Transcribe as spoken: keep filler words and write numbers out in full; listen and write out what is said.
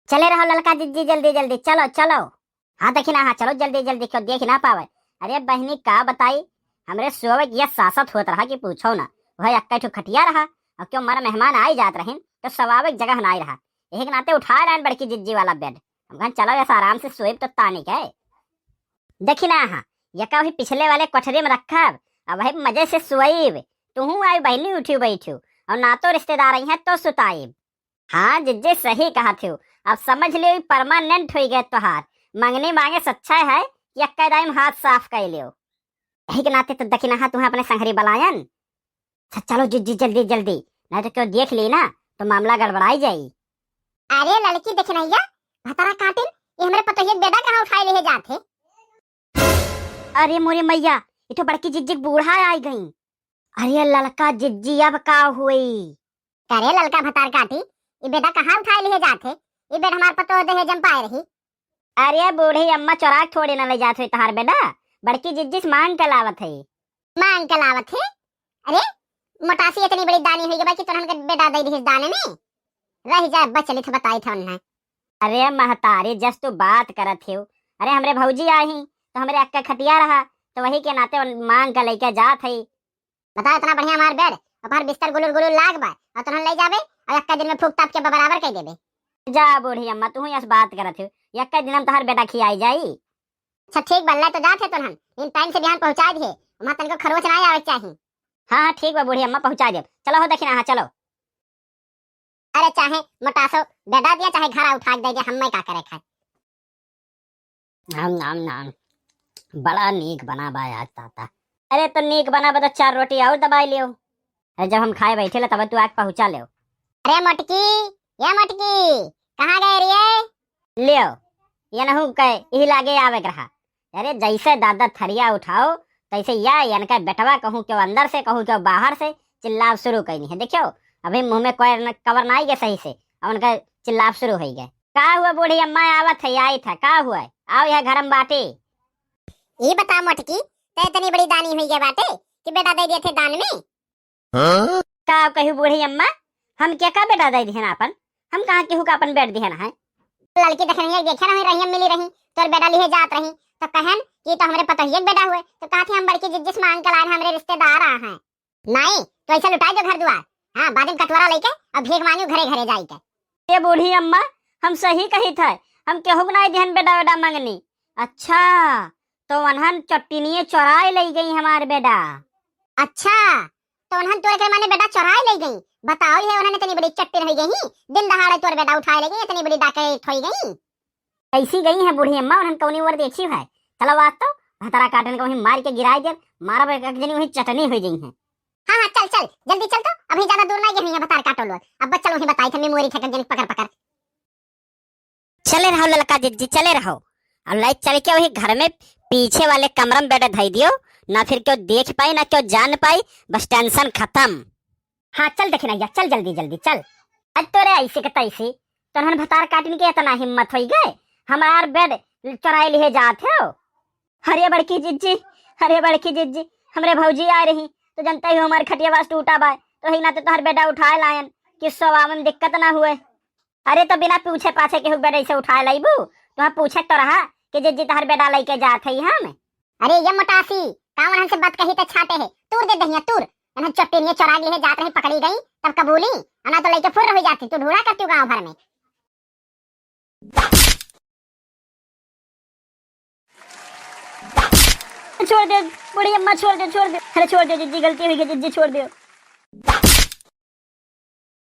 चले रहो ललका जिज्जी, जल्दी जल्दी चलो, चलो। हाँ, देखी ना, हाँ, चलो जल्दी जल्दी, क्यों देख ना पावे। अरे बहिनी, का बताई, हमरे सोवे के यह सासत होत रहा कि पूछो ना। वह एक्कै ठो खटिया रहा, और क्यों मर मेहमान आई जात रहिन, तो सवावे के जगह नाई रहा। यही के नाते उठाए लाइन बड़की जिज्जी वाला बेड। हम कहन, चलो, ऐसा आराम से सोइब तो तानिक है। देखी ना, हाँ, यका वही पिछले वाले कोठरी में रखब, अब वही मजे से सोइब। तुहूँ आई बहिनी, उठियो बैठियो, और ना तो रिश्तेदार आई हैं तो सुताइब। हाँ जिज्जी, सही कहत हो, अब समझ लियो, ई permanent होई गए तोहार। मंगनी मांगे से अच्छा है कि यक्का दाई में हाथ साफ कर लियो। यही के नाते तो दखिनहा तुहें अपने संघरी बलायन। अच्छा चलो जिज्जी, जल्दी जल्दी, नहीं तो क्यों देख ली ना तो मामला गड़बड़ाई जाई। अरे ललकी दखिनहिया, भतरा काटिन, ये हमरे पतोहिया के बेटा कहाँ उठाए ले जात है? अरे मोरे मैया, ये तो बड़की जिज्जी के बूढ़ा आई गई। अरे ललका जिज्जी, अब का हुई? करे ललका भतार काटी, ई बेटा कहाँ उठाए लिए जात है? ई बेटा हमार पतोह दहेज में पाए रही। अरे बूढ़ी अम्मा, चोराक थोड़ी ना ले जात हुई तहार बेटा, बड़की जिज्जी से मांग के लावत है। मांग के लावत है? अरे मोटासी इतनी बड़ी दानी हुई गई बा कि तोहन के बेटा दे दिहिस दाने में? रह जाए बचलित बताई था उन्हें। अरे महतारी, जस तू बात करत हियो, अरे हमरे भौजी आई तो हमरे अक्का खटिया रहा, तो वही के नाते उन मांग के लेके जात है। बताओ, इतना बढ़िया हमार बेड, हमार बिस्तर गुलुर गुलुर लाग बा, और तुहन ले जाबे और एक्का दिन में फूक ताप के बराबर कर देबे। जा बूढ़ी अम्मा, तू ही अस बात करत हो, एक्का दिन हम तोहार बेटा खियाई जाई। अच्छा ठीक बा, ले तो जात है तुहन, इन टाइम से बिहान पहुँचा दिए, वहाँ तनको खरोच ना आवे के चाही। हाँ हाँ ठीक बा बूढ़ी अम्मा, पहुँचा देब। चलो हो दखिनहा, हाँ चलो। अरे चाहे मोटासो बेटा दिया, चाहे घरा उठा के दे दिया, हमें का करे खाए। नाम नाम नाम, बड़ा नीक बना बा आज ताता। अरे तो नीक बना बा तो चार रोटी और दबाई लियो। अरे जब हम खाए बैठे ला तब तू आके पहुँचा लियो। अरे मोटकी, ये मोटकी, कहाँ गए रे? लियो, ये नहू के यही लागे आवे के रहा। अरे जैसे दादा थरिया उठाओ, तैसे या इनका बेटवा कहूँ क्यों अंदर से, कहूँ क्यों बाहर से चिल्लाव शुरू कैनी है। देखियो, अभी मुँह में कोई न, कवर ना आई गए सही से, और उनका चिल्लाव शुरू हो गए। का हुआ बूढ़ी अम्मा, आवत है, आई था, का हुआ? आओ यह घर में बाटी। ई बता मोटकी, ते इतनी बड़ी दानी हुई गए बाटे कि बेटा दे दिए थे दान में? हाँ? का कहू बूढ़ी अम्मा, हम क्या का बेटा दे दिहन आपन? हम कहाँ केहू का आपन बेड दिहन है? ललकी दखिनहिया देखे रही, रहिया मिली रही, तोर बेटा लिहे जात रही, तो कहन कि तो हमरे पतोहिया के बेटा हुए, तो कहत ही हम बड़की जिज्जी से मांग के लाए, हमरे रिश्तेदार आ हैं। नहीं, तो ऐसे लुटाई दो घर दुआर। हाँ, बाद में कटोरा लेके अब भीख मांगी घरे घरे जाई के। ए बूढ़ी अम्मा, हम सही कही थे, हम केहू के नहीं दिहन बेटा, बेटा मंगनी। अच्छा, तो उन्हन चट्टिनिये चोराए ले गई हमार बेटा। अच्छा, तो उन्हन तोरे के माने बेटा चोराए ले गई? बताओ, ये उन्हन इतनी बड़ी चट्टिन हो गई, दिन दहाड़े तोर बेटा उठाए ले गई, इतनी बड़ी डाकैत हो गई। कैसी गई है बूढ़ी अम्मा, उन्हन कौनी ओर देखी है? चलो आज तो भतरा काटन को वहीं मार के गिराई दे, मारा एक जनी वहीं चटनी हो गई है। हाँ हाँ, चल चल, जल्दी चल तो, अभी ज्यादा दूर ना गई है भतार काटो लोग। अब बस चल वहीं बताई थे, मेमोरी थे जन पकड़ पकड़। चले रहो ललका जिज्जी, चले रहो। और ले चल के वही घर में पीछे वाले कमरा में बेड धई दियो, ना फिर क्यों देख पाई, ना क्यों जान पाई, बस tension खत्म। हाँ, चल दखिनहिया, चल जल्दी जल्दी चल। आज तोरे ऐसे के तैसे, तोहन भतार काटिन के इतना हिम्मत होई गए, हमार बेड चोराए लिहे जात हो। अरे बड़की जिज्जी, अरे बड़की जिज्जी, हमरे भौजी आ रही, तो जनता ही हमार खटिया बास टूटा बा, तो ही नाते तोहर बेटा उठाए लायन, कि सोवावे में दिक्कत ना हुए। अरे तो बिना पूछे पाछे केहू बेटा ऐसे उठाए लाइबू? तुहाँ पूछे तो रहा कि जिज्जी तोहर बेटा लेके जात है हम। अरे ये मोटासी, कावन हमसे बात कही तो छाटे है, तूर दे दहिया तूर। इन्हें चट्टिनिये चोरा लिहे जात रही, पकड़ी गई, तब कबूली, अना तो लेके फुर्र हो जाती, तू ढूंढा करती गाँव भर में। छोड़ दे बूढ़ी अम्मा, छोड़ दे, छोड़ दे। अरे छोड़ दे जिज्जी, गलती हुई गई जिज्जी, छोड़ दे।